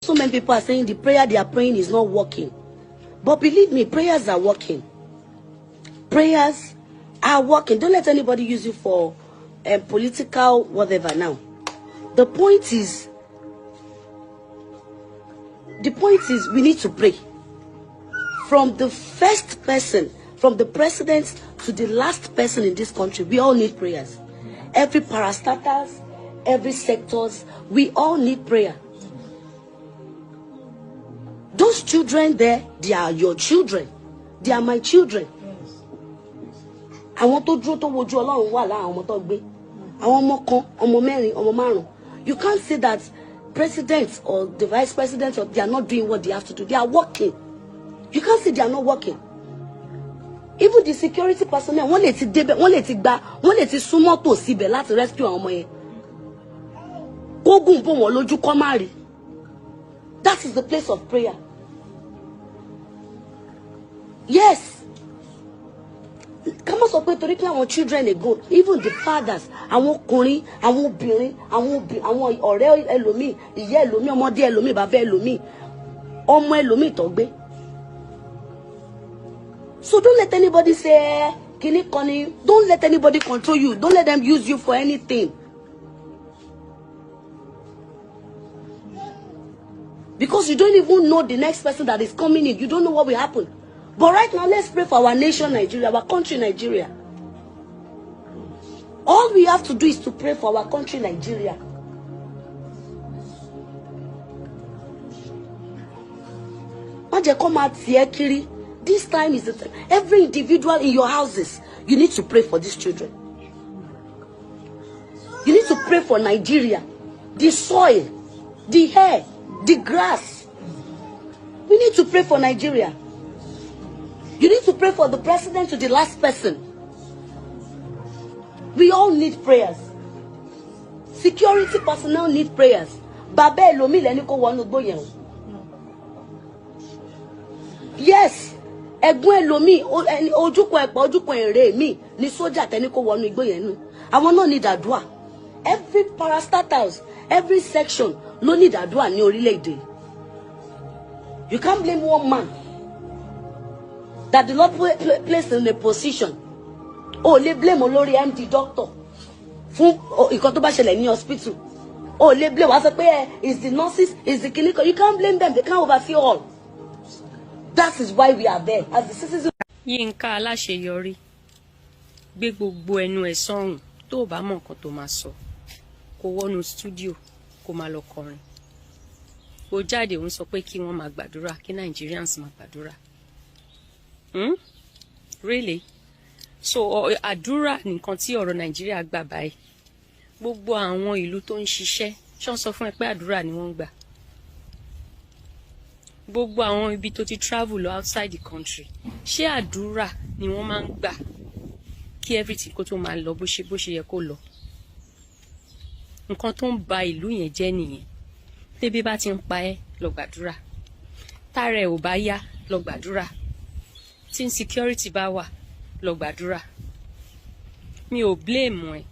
So many people are saying the prayer they are praying is not working. But believe me, prayers are working. Prayers are working. Don't let anybody use you for political whatever now. The point is we need to pray. From the first person, from the president to the last person in this country, we all need prayers. Every parastatals, every sectors, we all need prayer. Those children there, they are your children. They are my children. Àwọn tó dúró tó wojú Ọlọ́run wà lára àwọn ọmọ tó gbé. Àwọn ọmọ kan, ọmọ mẹ́rin, ọmọ márùn. You can't say that president or the vice president, or they are not doing what they have to do. They are working. You can't say they are not working. Even the security personnel, wọ́n lè ti débẹ̀, wọ́n lè ti gba, wọ́n lè ti súnmọ́ tòsí ibẹ̀ láti rescue àwọn ọmọ yẹn. Kógùn bò wọ́n lójú kọ́ má rí. That is the place of prayer. Yes. Ká má sọ pé torí pé àwọn children ago, even the fathers, àwọn ọkùnrin, àwọn obìnrin, àwọn ọ̀rẹ́ ẹlòmíì, ìyá ẹlòmíì, ọmọdé ẹlòmíì, bàbá ẹlòmíì, ọmọ ẹlòmíì tó gbé. So don't let anybody say, kini koni. Don't let anybody control you. Don't let them use you for anything. Because you don't even know the next person that is coming in. You don't know what will happen. But right now, let's pray for our nation, Nigeria, our country, Nigeria. All we have to do is to pray for our country, Nigeria. Má jẹ́ kó máa tì ẹ́ kiri. This time is the time. Every individual in your houses, you need to pray for these children. You need to pray for Nigeria, the soil, the air, the grass. We need to pray for Nigeria. You need to pray for the president to the last person. We all need prayers. Security personnel need prayers. Bàbá ẹlòmíì lẹ́ni kó wọnú igbó yẹn o. Yes. Ẹ̀gbọ́n ẹlòmíì, ojúkan ẹ̀pọ̀, ojúkan èrè mi ni sójà tẹni kó wọnú igbó yẹn nù. Àwọn náà ní ìdàdúà. Every parastatals, every section ló ní ìdàdúà ní orílẹ̀-èdè. You can't blame one man that the Lord placed in a position. O lè blame olórí MD doctor fún nǹkan tó bá ṣẹlẹ̀ ní hospital. O lè blame wá sọ pé is the nurses, is the clinical. You can't blame them. They can't oversee all. That is why we are there as the citizens. Yínká Aláṣeyọrí, gbé gbogbo ẹnu ẹ̀ sọ́hùn tó o bá mọ̀ nǹkan tó máa sọ, kó wọnú studio kó máa lọ kọrin. Ó jáde, òun sọ pé kí wọ́n máa gbàdúrà, kí Nigerians máa gbàdúrà. Really? So àdúrà nìkan tí ọ̀rọ̀ Nàìjíríà gbà báyìí. Gbogbo àwọn ìlú tó ń ṣiṣẹ́, ṣé wọ́n sọ fún ẹ pé àdúrà ni wọ́n ń gbà? Gbogbo àwọn ibi tó ti travel lọ outside the country, ṣé àdúrà ni wọ́n máa ń gbà kí everything kó tó máa lọ bó ṣe yẹ kó lọ? Nǹkan tó ń ba ìlú yẹn jẹ́ nìyẹn. Tẹ́bí bá ti ń pa ẹ́, lọ gbàdúrà. Tára ẹ̀ ò bá yá, lọ gbàdúrà. Tí insecurity bá wà, lọ gbàdúrà. Mi ò blame ẹ.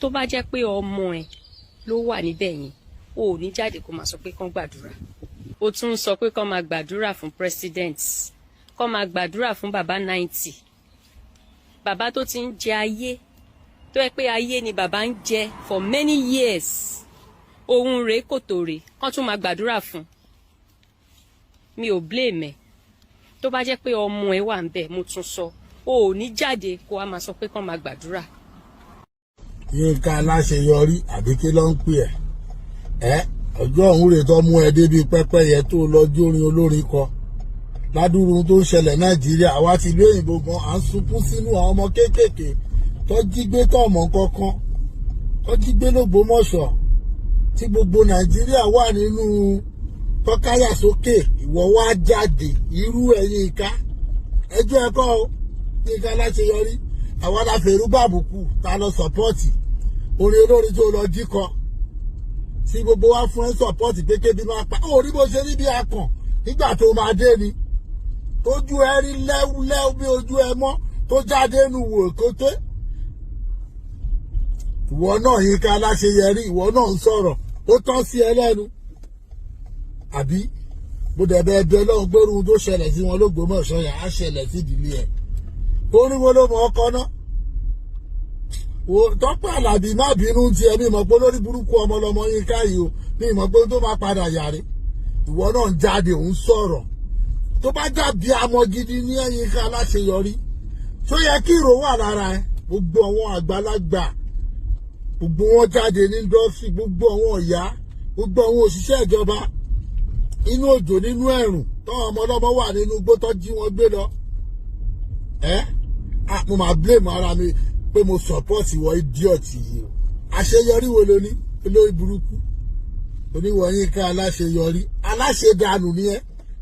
Tó bá jẹ́ pé ọmọ ẹ ló wà níbẹ̀ yẹn, o ò ní jáde kó máa sọ pé kán gbàdúrà. O tún ń sọ pé kán máa gbàdúrà fún president, kán máa gbàdúrà fún bàbá 90, bàbá tó ti ń jẹ ayé, tó yẹ pé ayé ni bàbá ń jẹ for many years. Òun rèé, kòtò rèé, kán tún máa gbàdúrà fún. Mi ò blame ẹ. Tó bá jẹ́ pé ọmọ ẹ wà ń bẹ̀, mo tún sọ, o ò ní jáde kó wá máa sọ pé kán máa gbàdúrà. Yínká Aláṣeyọrí, àbí kí ló ń pè ẹ́? Ẹ́ ọjọ́ òun rè tó mú ẹ débi pẹ́pẹ́yẹ tó lọ jórin olórin kọ ládùúrú tó ń ṣẹlẹ̀ Nàìjíríà. Àwa ti ìlú òyìnbó gan, à ń sunkún sínú àwọn ọmọ kéékèèké tó jí gbé, tọ̀mọ̀ kankan tó jí gbé lÓgbómọ̀ṣọ́, tí gbogbo Nàìjíríà wà nínú tọ́káyà sókè. Ìwọ wá jáde, irú ẹ̀yin ìka ẹjọ́ ẹ̀kọ́ o. Yínká Aláṣeyọrí, àwa la fèrú bàbùkù ta lọ support orin olórin tó lọ jí kọ, tí gbogbo wa fún ẹ support pé kébi máa pa ó rí bó ṣe rí bí akàn nígbà tó máa dé ni, tójú ẹ rí lẹ́wúlẹ́wú bí ojú ẹ mọ́ tó jáde nù wò kété. Ìwọ náà, Yínká Aláṣeyọrí, ìwọ náà ń sọ̀rọ̀, ó tán sí ẹ lẹ́nu. Àbí bó dẹ̀ bẹ́ẹ̀ bẹ́ẹ̀ lọ́hùn gbóru tó ṣẹlẹ̀ sí wọn l'Ógbómọ̀ṣọ́ yẹn á ṣẹlẹ̀ sí ìdílé ẹ̀. Orin wo ló mọ ọkọ náà? Wo Tọ́pẹ́ Àlàbí, má bínú tiẹ̀, mi mọ̀ pé lórí burúkú ọmọ lọmọ yín káyìí o, mi mọ̀ pé tó máa padà yàrá. Ìwọ náà ń jáde, òun sọ̀rọ̀ tó bá jábí amọ gidi ní ẹ̀yìn ká láṣeyọrí tó yẹ kí ìró wà lára ẹ. Gbogbo àwọn àgbàlagbà, gbogbo wọn jáde ní industry, gbogbo àwọn ọ̀yá, gbogbo àwọn òṣìṣẹ́ ìjọba, inú òjò, nínú ẹ̀rùn, táwọn ọmọ ọlọ́mọ wà nínú igbó tó jí wọn gbé lọ. Ẹ mo máa blame ara mi pé mo support ìwọ idiot yìí o. Àṣeyọrí wo ló ní, olórí burúkú oníwọ̀? Yínká Aláṣeyọrí, aláṣedànù ni ẹ,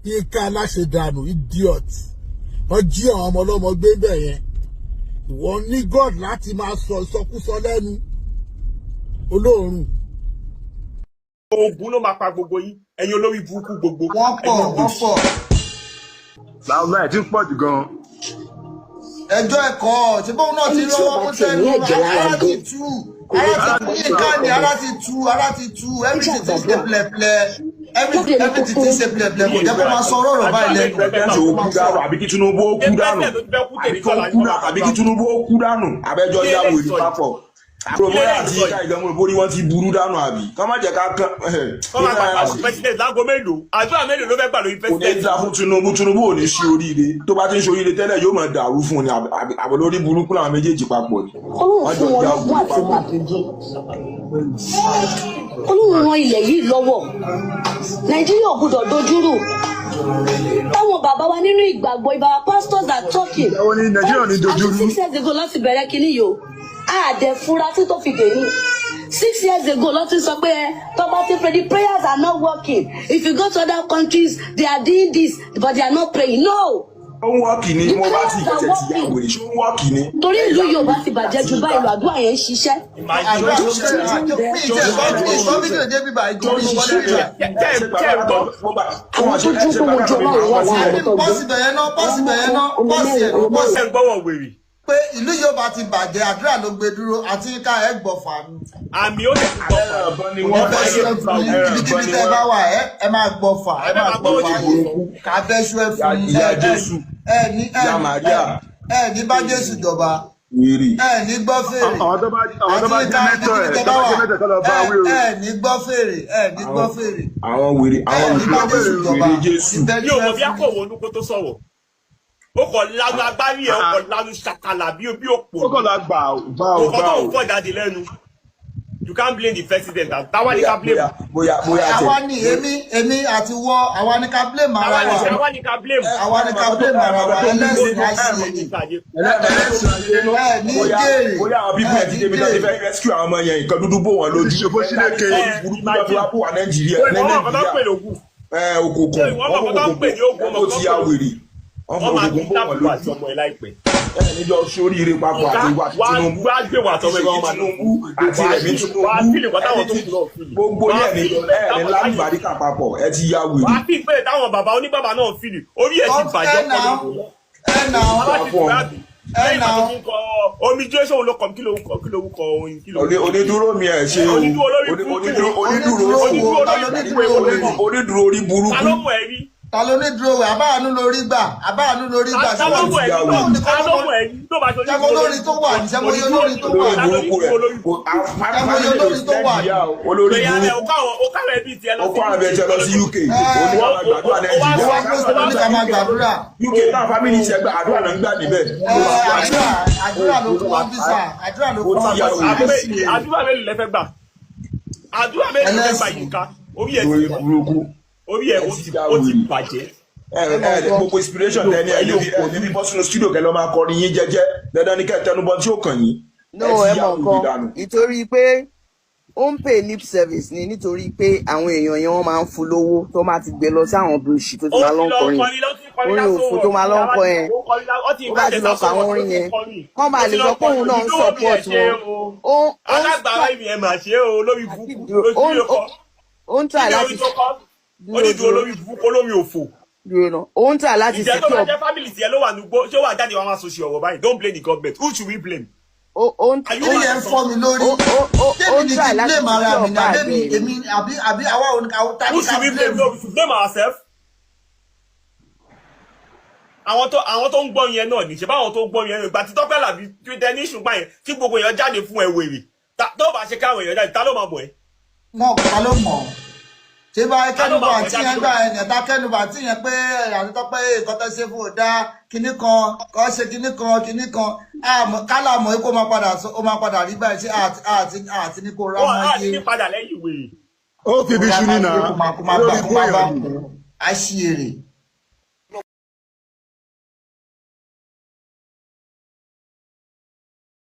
Yínká Aláṣedànù, idiot. Wọ́n jí àwọn ọmọ ọlọ́mọ gbé bẹ̀ yẹn, ìwọ ní God láti máa sọ ìsọkúsọ lẹ́nu, olóòórùn. Ogun ló máa pa gbogbo yín, ẹ̀yin olórí burúkú gbogbo. Wọ́n pọ̀. Ẹ̀yin Wọ́n òṣì. pọ̀. Làwọn ẹ̀ ti ń pọ̀ jù gan-an. Ẹjọ́ ẹ̀kọ́ ṣé bóun náà ti Ẹni tí ò rọwọ́ bá mú tiẹ̀ sẹ́nu. ní ẹ̀jẹ̀ lára Ara ti gan tú, kò lè ara ti fẹ́ tú. Yínká ni ara ti tú, ara ti tú. Everything ti ṣe plẹ̀plẹ̀. Jáde ní Everything kókó. ti ṣe plẹ̀plẹ̀, kò jẹ́ kó máa sọ ọ̀rọ̀ báyìí lẹ́nu. President ó kú dànù àbí kí Tinubu ó kú dànù, àbí kó kú dànù, àbí kí Tinubu ó kú dànù, àbẹ́jọ́ yá wèrè papọ̀. Àbúrò bóyá àti Yínká ìgbàmù borí wọn ti burú dànù, àbí kọ́ má jẹ́ ká kán. Kọ́ máa gbàgbà fún president láago mélòó? Àdúrà mélòó ló fẹ́ gbà lórí Kò ní president? da fún Tinubu. Tinubu ò ní ṣe oríire. Tó bá ti ń ṣe oríire tẹ́lẹ̀, yóò máa dàrú fún un ni. Àbí lórí burúkú làwọn méjèèjì papọ̀ ni. Ọlọ́run Wọ́n jọ fún wọn já lọ́gbọ́n wèrè àti papọ̀. màdùnjẹ. Ọlọ́run ran ilẹ̀ yìí lọ́wọ́. Nàìjíríà ò gbọdọ̀ dojúrò. Táwọn bàbá wa nínú ìgbàgbọ́, ìbára pastors are talking. Ìyàwó ní Nàìjíríà ò ní dojúrú. Àti 6 years ago láti bẹ̀rẹ̀ kínní yìí o, àdẹ fura tí tó fi dè ní. 6 years ago ló ti sọ pé ẹ tó bá ti pray, the prayers are not working. If you go to other countries, they are doing this, but they are not praying. No. Ó ń work ni mo bá ti ìgbésẹ̀ ti yà wèrè, ṣó ń work ni. Torí ìlú Yorùbá ti bàjẹ́ ju báyìí lọ, àdúrà yẹn ń ṣiṣẹ́. Àdúrà ló bẹ̀rẹ̀ àjọ mi ìjẹ́ ìgbọ́ mi ìgbọ́ fídíò dé bíbá ìgbọ́ mi wọlé bíbá. Àwọn tó dúró pé wojú Ọlọ́run wà láàrin tó gbé. Pọ́sì bẹ̀yẹn náà, pọ́sì bẹ̀yẹn náà, pọ́sì ẹ̀, pọ́sì. Ẹ ń gbọ́wọ́ wèrè. Pé ìlú yóò bá ti bàjẹ́, àdúrà ló gbé dúró àti ká ẹ gbọ́ fà mí. Àmì ó lè tún gbọ́ fà. Ẹ̀rọ ni Kò ní wọ́n bẹ́ ṣú ẹ fún yín. Ibikíbi tẹ́ ẹ bá wà, ẹ máa gbọ́ fà, ẹ máa gbọ́ fà yín. Ká bẹ́ ṣú ẹ fún yín. Ìyá ẹ Jésù. Ẹ ní ẹ Ìyá Màríà. ẹ ní bá Jésù jọba. Wèrè. Ẹ ní gbọ́ fèrè. Àwọn tó bá Àti jẹ́ ká mẹ́tọ̀ ibikíbi ẹ̀ tẹ́ tó bá bá wà, jẹ́ mẹ́tọ̀ kọ́ lọ bá ẹ wí o. ẹ ní gbọ́ fèrè, ẹ ní gbọ́ fèrè. Àwọn wèrè, Ẹ àwọn ní bá Jésù jọba. wèrè Jésù. Ní bẹ́ Mi ṣú ò ẹ mọ̀ bí fún a kò wọnú kó tó sọ̀rọ̀. Ó kọ̀ lanu agbárí ẹ̀, ó kọ̀ lanu ṣàkàlà bí òpò. Ó kàn lọ gbà ó gbà ó Kò kọ́ gbà tó ó. ń fọ́ jáde lẹ́nu. You can't blame the president. Táwa ní ká blame. Bóyá bóyá tẹ. Àwa ni èmi àti wọ, àwa ni ká blame ara Táwa ní wa. Àwa ní ká blame. Àwa ni ká blame ara wa. Ẹlẹ́sìn àìsí Ẹlẹ́sìn ayé. Ẹ ní Bóyá jèrè. bóyá àwọn people Ẹ ẹ̀ ti ní débi tó ti jèrè. fẹ́ rescue àwọn ọmọ yẹn, nǹkan dúdú bò wọ́n lójú. Ìṣòfò Chineke. Burúkú tó fi wá bò wá Nàìjíríà Ìwọ ní mọ̀ kọ́ tó ń pè Nàìjíríà lógún. Ẹ òkùnkùn. Ìwọ mọ̀ kọ́ tó ń pè ní ogun. Ó ti ya wèrè. Wọ́n fi Wọ́n máa òkùnkùn kí bò wọ́n tábùkù àti lójú. ọmọ ẹ láìpẹ́. Ẹ níjọ sóríire papọ̀ àti ìwà àti Wá Tinubu. wá gbé wà tọmọ ẹgbẹ́ wọn máa lọ. Tinubu àti Rẹ̀mí Tinubu. Wà á feel nǹkan táwọn tó kù náà feel. Gbogbo Wà á yẹn ní feel ẹ ní lálùbáríkà papọ̀, ẹ ti ya wèrè. Wà á fi pé táwọn bàbá oníbàbà náà feel. Orí ẹ̀ ti bàjẹ́ Ẹ nà pọ̀. ẹ nà. Bàbá ti tù rábì. Ẹ Lẹ́yìn nà. ìgbà tó ti ń kọ omi Jésù, òun ló kọ, kí ló ń kọ, kí ló ń kọ orin, kí ló ń kọ? Onídúró mi ẹ ṣe o. Onídúró olórí burúkú. Onídúró, onídúró. Onídúró wo? Ta ló ní dúró wèrè? Onídúró orí burúkú. Ta ló mọ̀ ẹ́ rí? Ta ló ní dúró wẹ̀? Àbáàánú lórí gbà, àbáàánú lórí gbà. Ta ló mọ̀ ẹ́ rí? Báwo ni Ta ló mọ̀ ẹ́ rí? Tó bá ṣe Ṣé mo lórí tó wà ní? Ṣé mo yẹ olórí tó wà Olórí ní? burúkú rẹ kò Ṣé mo yẹ olórí tó wà ní? Olórí Ìyá rẹ̀ burúkú. ó káwọn ẹbí tiẹ̀ lọ Ó sí kó àwọn ẹbí tiẹ̀ lọ sí UK. Ó ní wọn máa gbàdúrà Ó wá Nàìjíríà. gbé sọ ní ká máa gbàdúrà. UK náà, family tiẹ̀ gba àdúrà náà ń gbà níbẹ̀. Ẹ àdúrà, àdúrà ló fún wọn visa, àdúrà ló fún Ó wọn ti yá visa. wèrè. Àdúrà mélòó lẹ fẹ́ gbà? Àdúrà mélòó lẹ fẹ́ gbà? Ẹlẹ́sìn. Yìí ká orí ẹ̀ Olórí ti burúkú. orí ẹ̀ ó ti bàjẹ́. Ẹ ẹ gbogbo inspiration tẹ ní, ẹ lè fi ẹ lè fi bọ́ sínú studio kẹ lọ máa kọrin yín jẹ́jẹ́. Dandan ní kẹ́ ẹ tẹnubọ tí ó kàn yín. No. Ẹ ti Ẹ yá mọ wèrè nǹkan dànù. Ìtorí pé ó ń pay lip service ni, nítorí pé àwọn èèyàn yẹn, wọ́n máa ń fún lówó tó máa ti gbé lọ sí àwọn bíríṣì tó ti Ó máa ti lọ ń lọ kọrin kọrin lọ sí kọrin orin lásán. òfo tó máa lọ ń kọ yẹn. Ó ti Ó bá ti lọ kọ àwọn orin yẹn, kán bá lè sọ pé òun náà ń support wọn. Ó ń Alágbára ìrìn ẹ̀ mà ṣe o, lórí burúkú dúró, lórí ọkọ. Ó ń try Kí ni láti orin tó kọ? Dúró, Onídùú dúró. olórí burúkú, olórí òfò. Dúró náà, ó ń try láti Ìjẹ́ tó bá secure jẹ́ family tiẹ̀ ló wà nígbó, ṣé wà jáde wàá máa sọ ṣe ọ̀rọ̀ báyìí? Don't blame the government. Who should we blame? Ó ó ń Are you Kíni mad yẹn or ń fọ́ mi something? lórí? Ó Tèmi ń ni try kí n láti blame ara secure mi ni bag àbẹ́mi ẹ̀ ni. èmi àbí àwa ò ní àwọn tá Who ní ká should we blame? blame. No, we should blame ourselves. Àwọn tó ń gbọ́ yẹn náà ní ṣe báwọn tó ń gbọ́ yẹn náà, ìgbà tí Tọ́pẹ́ Àlàbí Twitter ní ṣùgbọ́n yẹn tí gbogbo èèyàn jáde fún ẹ wèrè. Tó bá ṣe káwọn èèyàn jáde, ta ló máa mọ̀ ẹ́? Wọn kò, ta ló mọ̀? Ṣé bá Ta ló kẹ́nubà máa mọ̀ ẹ́ tí yẹn dájú? gbà ẹ̀ ta kẹ́nubà tí yẹn pé àti Tọ́pẹ́ nǹkan tó ṣe fún òdá kinní kan kọ́ ṣe kinní kan kinní kan, àmọ́ kálá mọ̀ kó máa padà sọ, ó máa padà rí báyìí. Ṣé àti ní kó rá Wọ́n mọ́ á yé ní padà lẹ́yìn wèrè. Ó fi kó ibi rá ṣu mọ́ ní nà yé kó máa gbà olórí kó ikú máa bá èèyàn ni. kú á ṣí èrè.